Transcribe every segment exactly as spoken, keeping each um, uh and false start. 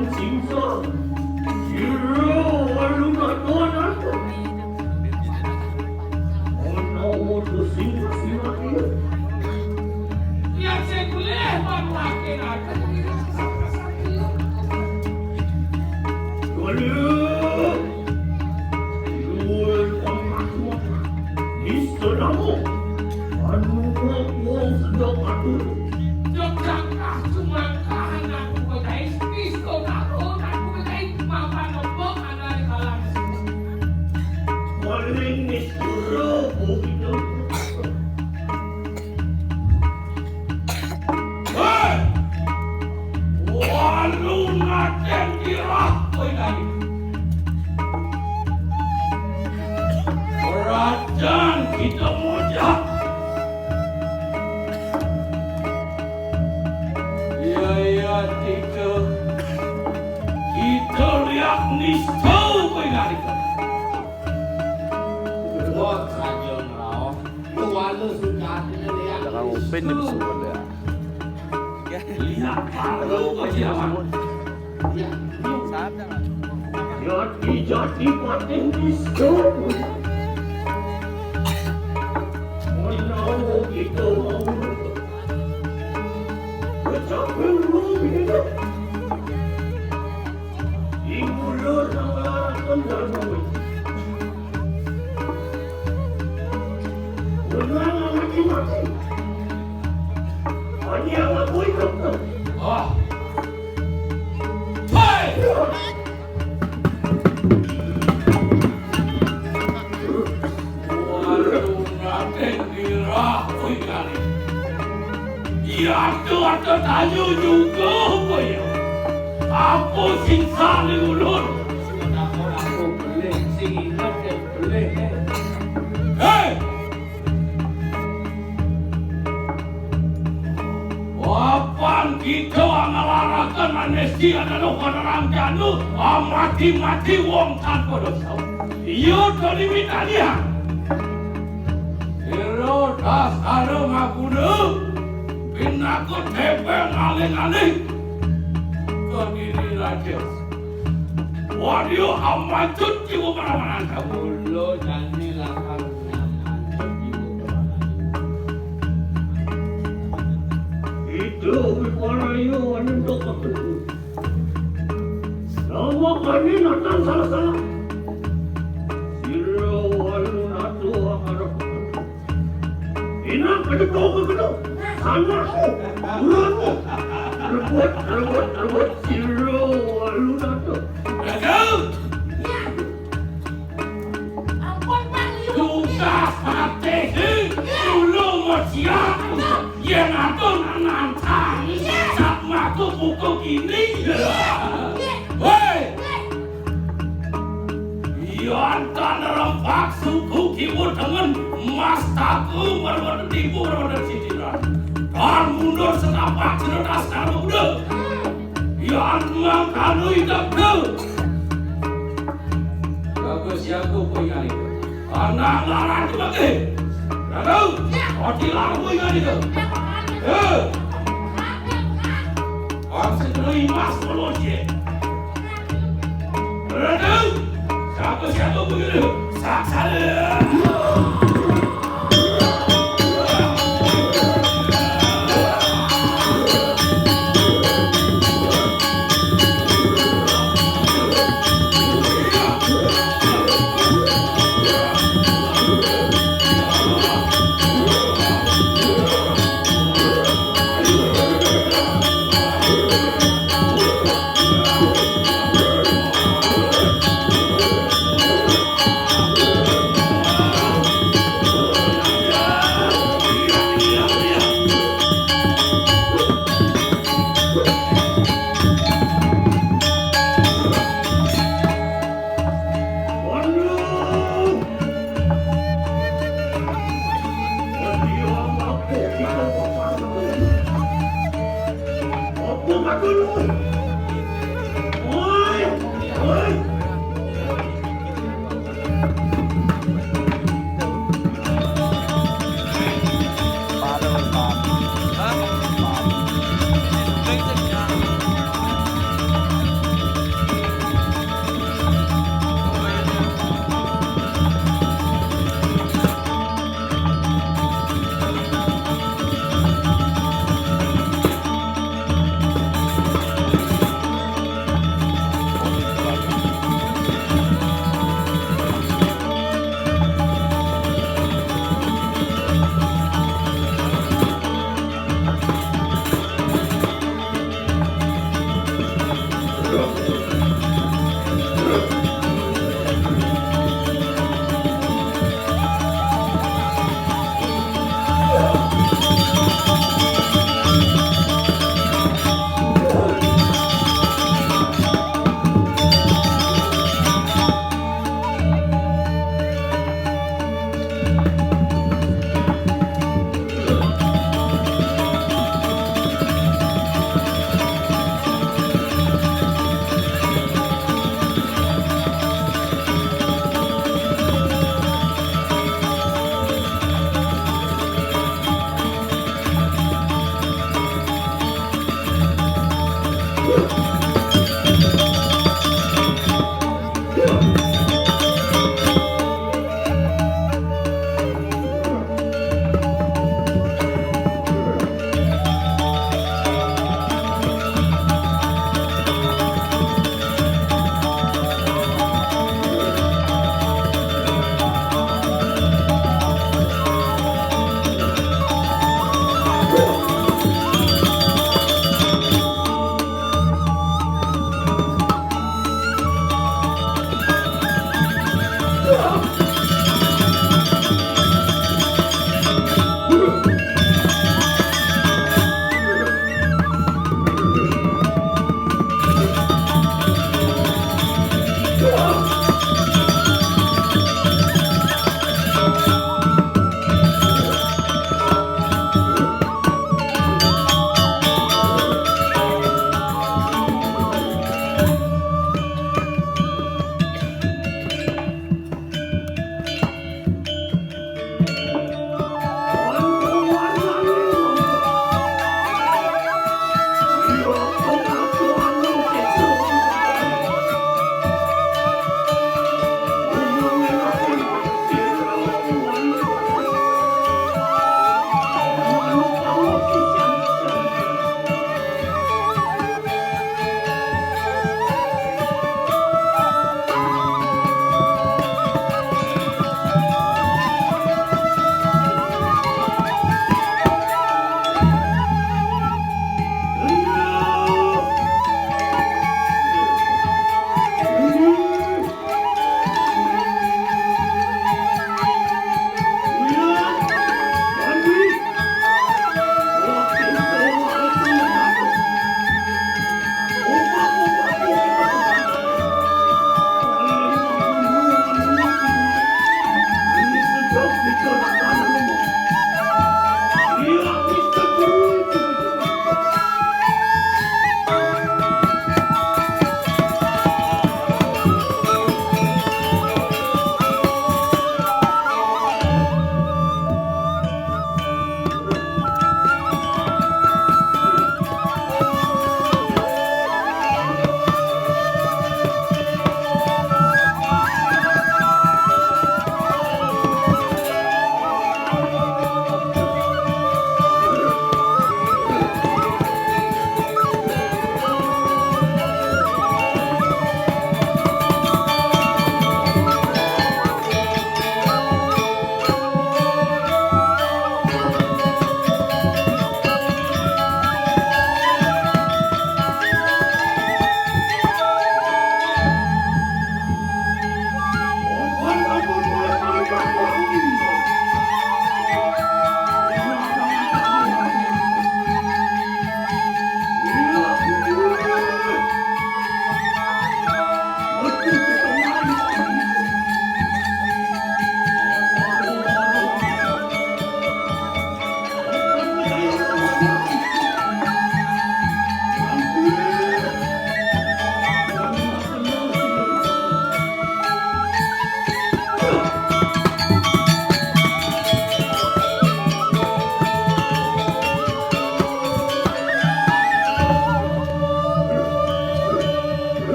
Sing-song. Sira alun-alun. Ana watu sing-sing. Yen sing golek, maruake ngaten. Golek. Luwih pengasuh. Istanamu. Anu wong sedok atu. Jogja kah cumangkahan aku bedai. Istanamu aku bedai. Mapan lembok anane kalang. Paling nisturu begitu. Hei! Walu naten dirah kowe tadi. Rajan kita mojak. Iya, iya, tiga. Kita lihat nista kowe tadi. Wah, raja ngraos. Kuala sudah lihat. Jangan ngupin di pesawat ya. Lihat baru kau siapa. Jati-jati paten bisu. Menawa kita mau. Kecapi dulu ini. Di mulut nang larang kendal. Benar mati-mati. Hanya aku ikut tu. Ah. Hei! Waduh, Raden Dirah, oi kali. Ya tuh ada tanya juga apa ya? Apa sing salah ulun? Kenapa aku beli sing ingat ya beli? Hei! Wapan kita ngalarakan amnesti ada lo pada rangkanu, ah, mati-mati wong tanpa dosa. Iya tadi mitanya. Iro dasar ngaguna, pinakut hepeng aling-aling. Ke diri raja. Waduh, amancut jiwa mana-mana kamu. Ulo jani lakar nyaman jiwa mana. Itu wiparayu anu dokter. Sama kami natan salah-salah. Sira walu natu akar. Ina, kada kau ke kena. Sana aku. Bulan aku. Rebut, rebut, rebut. Sira walu natu. Gagal. Ampun, Bang. Tugas mati. Dulu mau siap. Yang atur nantang. Sak matu pukul kini. Woi. Yan tan rempak suku kiwur dengan mas taku berwada tipu berwada sitiran. Tan mundur setapak jenetas karena udah. Yan mangkanu idap tu. Bagus ya aku pun nyari. Anak laran tu lagi. Lalu, oti lalu yang itu. Eh. Aksi terima sepuluh je. Beradu. Siapa-siapa begitu. Saksana.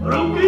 Rocky,